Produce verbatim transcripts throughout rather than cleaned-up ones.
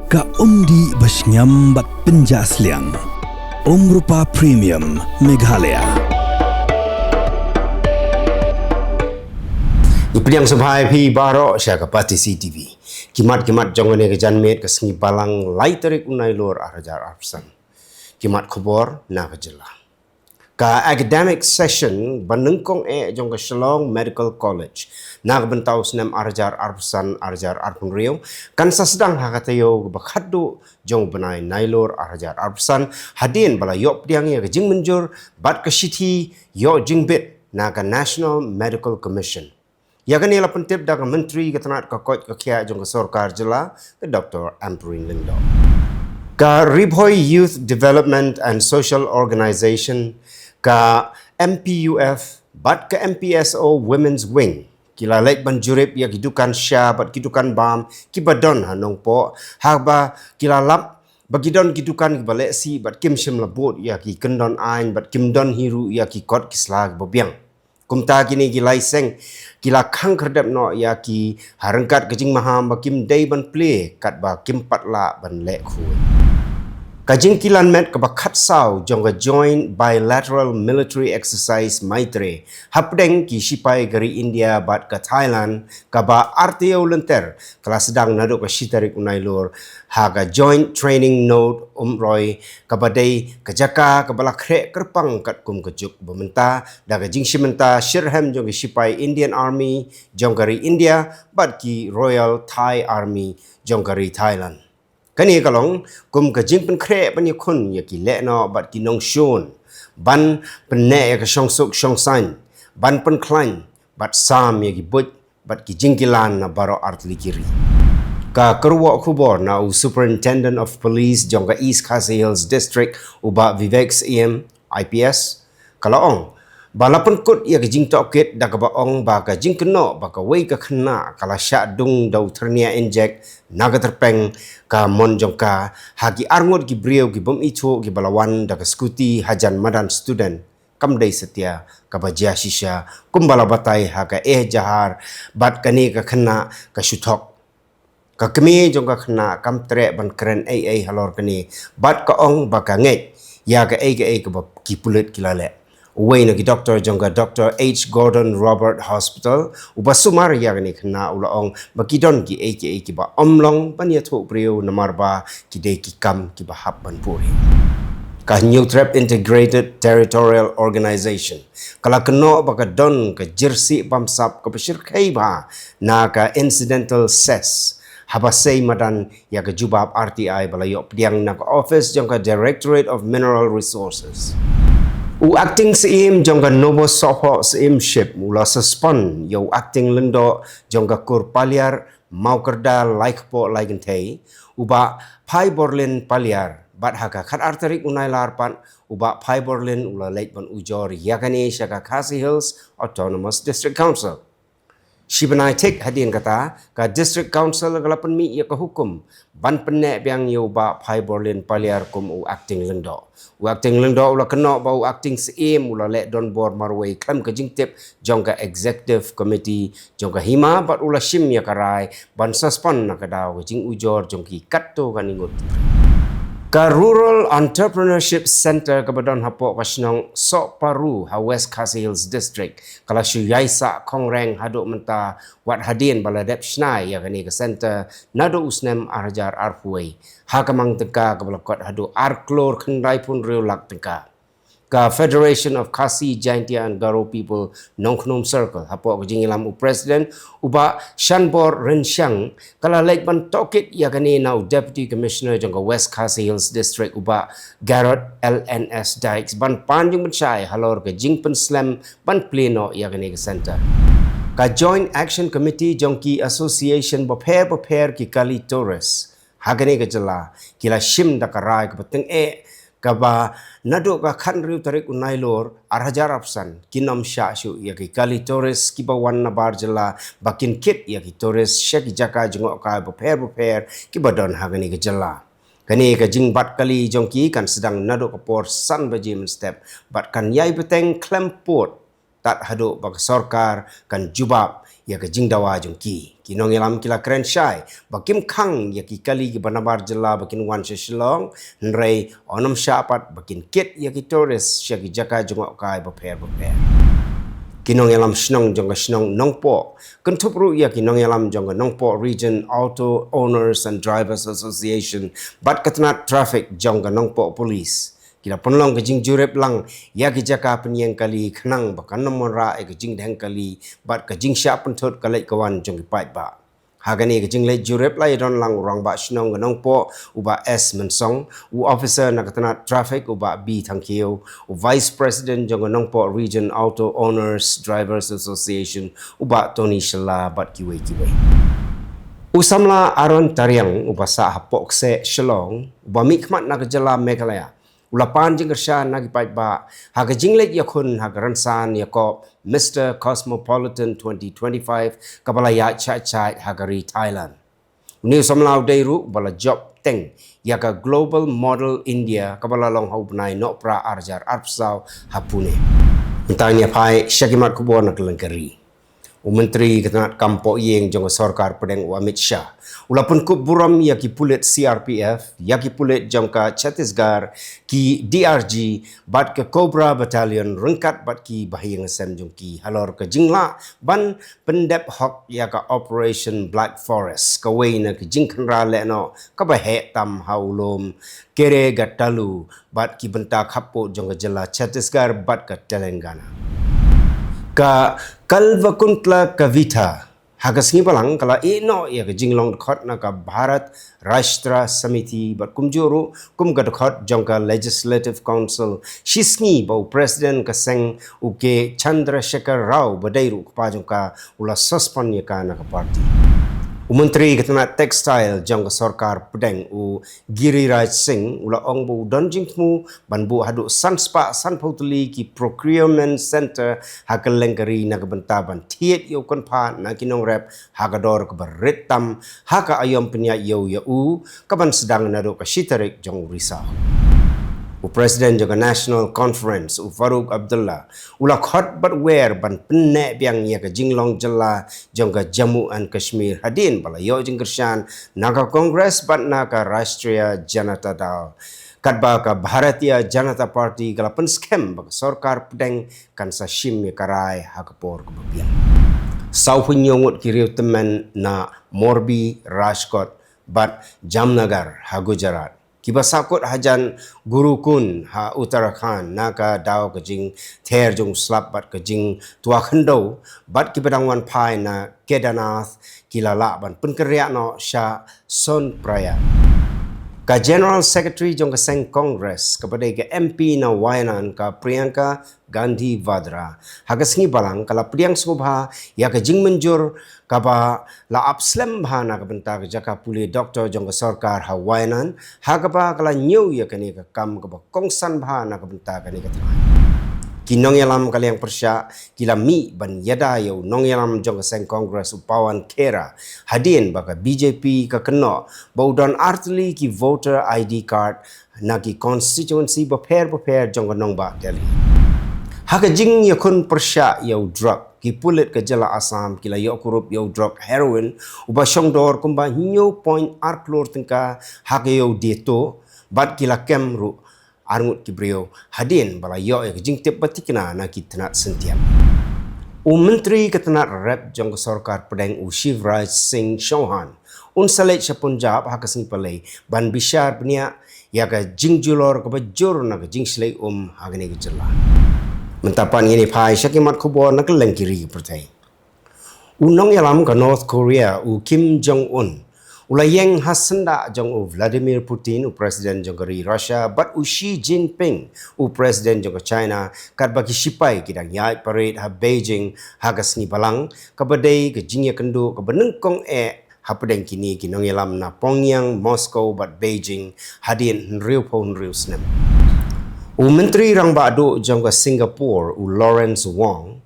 Ka umdih ba shngiam bad pynjah sliang. Umrupa Premium Meghalaya. Ngi pdiang sngewbha ïa phi baroh sha ka Batesi T V. Ki mat ki mat jong kane ka janmiet ka sngi Balang lai tarik u Nailur ar hajar arphew san. Ki mat khubor na ka jylla. Ka academic session ba nyngkong eh jong ka Shillong Medical College na ka bynta u snem ar hajar arphew san ar hajar arphew hynriew kan sa sdang ha ka taïew kaba khatduh jong u bnai Nailur ar hajar arphew san, hadien ba la ïoh pdiang ïa ka jingmynjur bad ka shithi ïoh jingbit na ka National Medical Commission. Ïa kane la pyntip da ka Myntri ka tnat ka koit ka khiah jong ka sorkar jylla, ka Doctor Ampareen Lyngdoh. Ka Ri Bhoi Youth Development and Social Organization, ka M P U F bad ka M P S O Women's Wing ki la leit ban jurip ïa ki dukan sha bad ki dukan bam kiba don ha Nongpoh, haba ki la lap ba ki don ki dukan kiba lehsih bad kim shym la bud ïa ki kyndon aiñ bad kim don hi ruh ïa ki kot ki sla kiba biang. Kumta kine ki lai seng ki la khang khyrdep noh ïa ki ha ryngkat ka jingmaham ba kim dei ban plie katba kim pat lah ban leh khuid. Ka jingkilan met kaba khatsaw jong ka Joint Bilateral Military Exercise Maitree hapdeng ki shipai ka ri India bad ka Thailand kaba ar taïew lynter ka la sdang naduh ka shi tarik u Nailur ha ka Joint Training Node Umroi, kaba dei ka jaka kaba la khreh kyrpang katkum ka juk ba mynta da ka jingshim bynta shitrhem jong ki shipai Indian Army jong ka ri India bad ki Royal Thai Army jong ka ri Thailand. Kane ka long kum ka jingpynkhreh ban ïakhun ïa ki lehnoh bad ki nongshun, ban pynneh ïa ka shongsuk shongsaiñ, ban pynkhlaiñ bad sam ïa ki buit bad ki jingkilan na baroh artylli ki ri. Ka kyrwoh khubor na u Superintendent of Police jong ka East Khasi Hills District, u Bah Vivek Syiem, I P S, ka la ong ba la pynkut ïa ka jingtohkit da kaba ong ba ka jingkynnoh ba kawei ka khynnah ka la shah dung da u thyrnia injek na ka tyrpeng ka mon jong ka ha ki arngut ki briew ki bym ithuh kiba la wan da ka skuti hajan madan student kam dei satia kaba jia shisha, kumba la batai ha ka Ejahar, bad kane ka khynnah ka shu thok. Ka kmie jong ka khynnah kam treh ban kren ei ei halor kane bad ka ong ba ka ngeit ïa kaei kaei kaba ki pulit ki la leh. Uwei na ki doktor jong ka Doctor H Gordon Roberts Hospital uba sumar ïa kane ka khynnah u la ong ba ki don kiei kiei kiba ym long ban ïathuh briew namar ba ki dei ki kam kiba hap ban buhrieh. Ka Hynñiewtrep Integrated Territorial Organization ka la kynnoh ba ka don ka jyrsieh bamsap kaba shyrkhei bha na ka incidental cess haba sei madan ïa ka jubab R T I ba la ïoh pdiang na ka office jong ka Directorate of Mineral Resources. U Acting Syiem jong ka Nobosohphoh Syiemship u la suspend ïa u Acting Lyngdoh jong ka kur Paliar Mawkyrda Laikpoh Laikynthei, u Bah Phaiborlin Paliar, bad ha ka khatar tarik u Nailar pat u Bah Phaiborlin u la leit ban ujor ïa kane sha ka Khasi Hills Autonomous District Council. Shi bnai thik hadien kata, ka District Council ka la pynmih ïa ka hukum ban pynneh biang ïa u Bah Phaiborlin Paliar kum u Acting Lyngdoh. U Acting Lyngdoh u la kynnoh ba u Acting Syiem u la leh donbor marwei khlem ka jingtip jong ka Executive Committee jong ka Hima bad u la shim ïa ka rai ban suspend na ka daw ka jingujor jong ki katto katne ngut. Ka Rural Entrepreneurship Centre kaba don hapoh ka shnong Sohparu ha West Khasi Hills District ka la shu ïaisah khongreng haduh mynta wat hadien ba la dep shna ïa kane ka centre naduh u snem ar hajar arphew wei ha ka mang tyngka kaba la kot haduh ar klur khyndai phew hynriew lak tyngka. Ka Federation of Khasi Jaintia and Garo People Nongkhnum Circle, hapoh ka jingïalam u President u Bah Shanbor Rynshang, ka la leit ban tohkit ïa kane na u Deputy Commissioner jong ka West Khasi Hills District u Bah Garod L N S Dykes ban pan jingpynshai halor ka jingpynslem ban plie noh ïa kane ka centre. Ka Joint Action Committee jong ki association bapher bapher ki kali tourist ha kane ka jylla ki la shim da ka rai kaba tyngeh kaba naduh ka khathynriew tarik u Nailur ar hajar arphew san kin ym shah shuh ïa ki kali tourist kiba wan nabar jylla ba kin kit ïa ki tourist sha ki jaka jngohkai bapher bapher kiba don ha kane ka jylla. Kane ka jingbat kali jong ki kan sdang naduh ka por san baje mynstep bad kan ïai bteng khlem pud tad haduh ba ka sorkar kan jubab ïa ka jingdawa jong ki. Ki nongïalam ki la kren shai ba kim khang ïa ki kali kiba nabar jylla ba kin wan sha Shillong, hynrei yn ym shah pat ba kin kit ïa ki tourist sha ki jaka jngohkai bapher bapher. Ki nongïalam shnong jong ka shnong Nongpoh, kynthup ruh ïa ki nongïalam jong ka Nongpoh Region Auto Owners and Drivers Association bad ka tnat traffic jong ka Nongpoh Police, ki la pynlong ka jingjurip lang ïa ki jaka pynïeng kali khnang ba kan ym wanrah ïa ka jingdheng kali bad ka jingshah pynthut ka leit ka wan jong ki paidbah. Ha kane ka jingleit jurip la ïadon lang u rangbah shnong ka Nongpoh u Bah S Mynsong, u officer na ka tnat traffic u Bah B Thangkhiew, u Vice President jong ka Nongpoh Region Auto Owners Drivers Association u Bah Tony Shylla bad kiwei kiwei. U samla Aaron Tariang uba sah hapoh kseh Shillong, uba mihkhmat na ka jylla Meghalaya, u la pan jingkyrshan na ki paidbah ha ka jingleit ïakhun ha ka rynsan ïakob Mister Cosmopolitan twenty twenty-five kaba la ïaid shah shah ha ka ri Thailand. Une u samla u dei ruh ba la jop teng ïa ka Global Model India kaba la long ha u bnai Nohprah ar hajar arphew saw ha Pune. Mynta ngin ïa phai sha ki mat khubor na ka lyngkar ri. U Myntri ka tnat kam poh ïing jong ka sorkar pdeng u Amit Shah u la pynkup burom ïa ki pulit C R P F, ïa ki pulit jong ka Chhattisgarh, ki D R G bad ka Cobra Battalion ryngkat bad ki bahaïing hasem jong ki halor ka jinglah ban pyndep hok ïa ka Operation Black Forest, kawei na ka jingkhynra lehnoh kaba heh tam ha u lum Keregathalu bad ki bynta khappud jong ka jylla Chhattisgarh bad ka Telangana. Ka Kalvakuntla Kavitha ha ka sngi Balang ka la ïehnoh ïa ka jinglong dkhot na ka Bharat Rashtra Samiti bad kumjuh ruh kum ka dkhot jong ka Legislative Council, shisngi ba u President ka seng u K Chandrasekhar Rao ba dei ruh u kpa jong ka u la suspend ïa ka na ka party. U Myntri ka tnat Textile jong ka sorkar pdeng u Giriraj Singh u la ong ba u don jingthmu ban buh haduh san spah sanphew tylli ki procurement center ha ka lyngkar ri na ka bynta ban thied ïa u kynphad na ki nongrep ha ka dor kaba rit tam ha ka aïom pynïaid ïew ïa u kaban sdang naduh ka shi tarik jong u Risaw. U President jong ka National Conference u Farooq Abdullah u la khot bad wer ban pynneh biang ïa ka jinglong jylla jong ka Jammu and Kashmir hadien ba la ïoh jingkyrshan na ka Congress bad na ka Rashtriya Janata Dal. Katba ka Bharatiya Janata Party ka la pynskhem ba ka sorkar pdeng kan sa shim ïa ka rai ha ka por kaba biang. Sawphew hynñiew ngut ki riew tymmen na Morbi, Rajkot bad Jamnagar ha Gujarat, kiba sahkut hajan Gurukund ha Uttarakhand na ka daw ka jingther jong u slap bad ka jingtwa khyndew, bad kiba dang wan phai na Kedarnath ki la lah ban pynkynriah noh sha Sonprayag. Ka General Secretary jong ka seng Congress kaba dei ka M P na Wayanad ka Priyanka Gandhi Vadra ha ka sngi Balang ka la pdiang sngewbha ïa ka jingmynjur kaba la ap slem bha na ka bynta ka jaka pule doktor jong ka sorkar ha Wayanad, ha kaba ka la ñiew ïa kane ka kam kaba kongsan bha na ka bynta kane ka tnat. Ki nongïalam ka liang pyrshah ki la mih ban ïada ïa u nongïalam jong ka seng Congress u Pawan Khera hadien ba ka B J P ka kynnoh ba u don artylli ki voter I D card na ki constituency bapher bapher jong ka nongbah Delhi. Ha ka jingïakhun pyrshah ïa u drug, ki pulit ka jylla Assam ki la ïoh kurup ïa u drug heroin uba shongdor kumba hynñiew point ar klur tyngka ha ka ïew die to, bad ki la kem ruh arngut ki briew hadien ba la ïoh ïa ka jingtip ba tikna na ki tnat synthiang. U Myntri ka tnat rep jong ka sorkar pdeng u Shivraj Singh Chouhan un sa leit sha Punjab ha ka sngi Palei ban bishar bniah ïa ka jingjulor kaba jur na ka jingshlei um ha kane ka jylla. Mynta pat ngin ïa phai sha ki mat khubor na ka lyngkar ri ka pyrthei. U nongïalam ka North Korea u Kim Jong Un u la ïeng ha syndah jong u Vladimir Putin u President jong ka ri Russia bad u Xi Jinping u President jong ka China, katba ki shipai ki dang ïaid parade ha Beijing ha ka sngi Balang, kaba dei ka jingïakynduh kaba nyngkong eh hapdeng kine ki nongïalam na Pyongyang, Moscow bad Beijing hadien hynriewphew hynriew snem. U Myntri Rangbah Duh jong ka Singapore u Lawrence Wong,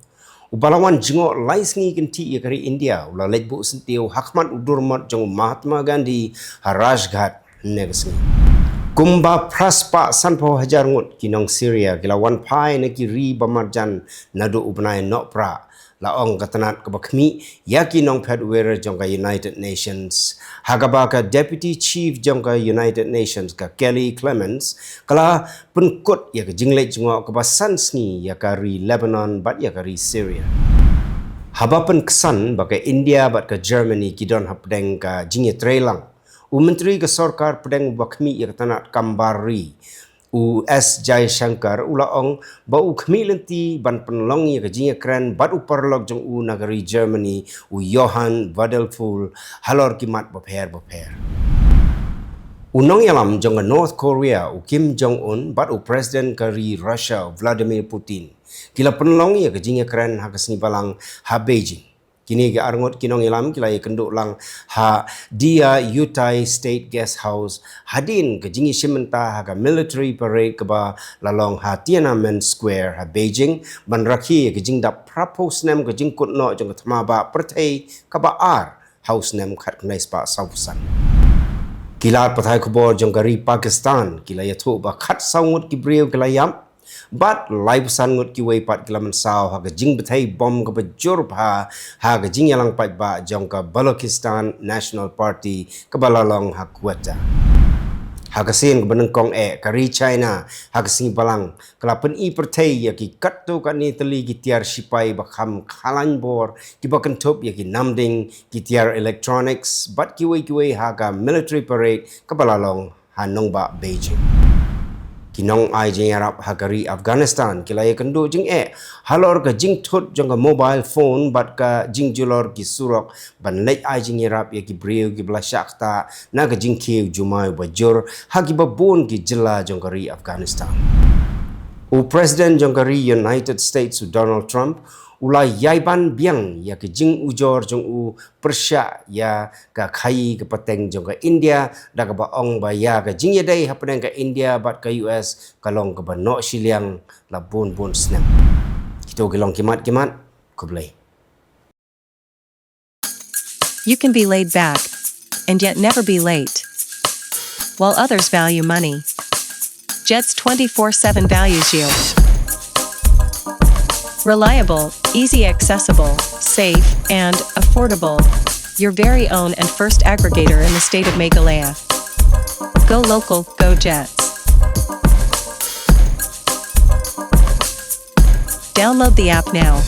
uba la wan jngoh lai sngi kynthih ïa ka ri India, u la leit buh syntiew ha khmat u durmot jong u Mahatma Gandhi ha Rajghat hynne ka sngi. Kumba phra spah sanphew hajar ngut ki nong Syria ki la wan phai na ki ri ba marjan naduh u bnai Nohprah La ong ka tnat kaba khmih ïa ki nongphet wir jong ka United Nations, ha kaba ka Deputy Chief jong ka United Nations, ka Kelly Clements, ka la pynkut ïa ka jingleit jngoh kaba san sngi ïa ka ri Lebanon bad ïa ka ri Syria. Haba pynksan ba ka India bad ka Germany ki don hapdeng ka jingïatreilang, u Myntri ka Sorkar Pdeng uba khmih ïa ka tnat kam bar ri, u S Jaishankar, u la ong ba u khmih lynti ban pynlong ïa ka jingïakren bad u paralok jong u na ka ri Germany, u Johann Wadephul, halor ki mat bapher bapher. U nongïalam jong ka North Korea, u Kim Jong Un, bad u President ka ri Russia, u Vladimir Putin, ki la pynlong ïa ka jingïakren ha ka sngi Balang ha Beijing. Kine ki arngut ki nongïalam ki la ïakynduh lang ha Diaoyutai State Guest House hadien ka jingïashim bynta ha ka military parade kaba la long ha Tiananmen Square ha Beijing, ban rakhe ïa ka jingdap phra phew snem ka jingkut noh jong ka thma bah pyrthei kaba ar ha u snem khatkhyndai spah saw phew san. Ki lad pathai khubor jong ka ri Pakistan ki la ïathuh ba khatsaw ngut ki briew ki la ïap bad laiphew san ngut kiwei pat ki la mynsaw ha ka jingbthei bom kaba jur bha ha ka jingïalang paidbah jong ka Balochistan National Party kaba la long ha Quetta. Ha ka sien kaba nyngkong eh, ka ri China ha ka sngi Balang ka la pyni pyrthei ïa ki katto katne tylli ki tiar shipai ba kham khlaiñ bor kiba kynthup ïa ki namding, ki tiar electronics bad kiwei kiwei ha ka military parade kaba la long ha nongbah Beijing. Ki nongai jingïarap ha ka ri Afghanistan ki la ïakynduh jingeh halor ka jingthut jong ka mobile phone bad ka jingjulor ki surok ban leit ai jingïarap ïa ki briew kiba la shah ktah na ka jingkhiew jumai ba jur ha kiba bun ki jylla jong ka ri Afghanistan. U President jong ka ri United States, u Donald Trump, u la ïai ban biang ïa ka jingujor jong u pyrshah ïa ka khaïi ka pateng jong ka India, da kaba ong ba ïa ka jingïadei hapdeng ka India bad ka U S ka long kaba noh shiliang la bun bun snem. Kito ki long ki mat ki mat. Khublei. You can be laid back and yet never be late. While others value money, Jets twenty-four seven values you. Reliable, easy accessible, safe, and affordable. Your very own and first aggregator in the state of Meghalaya. Go local, go Jets. Download the app now.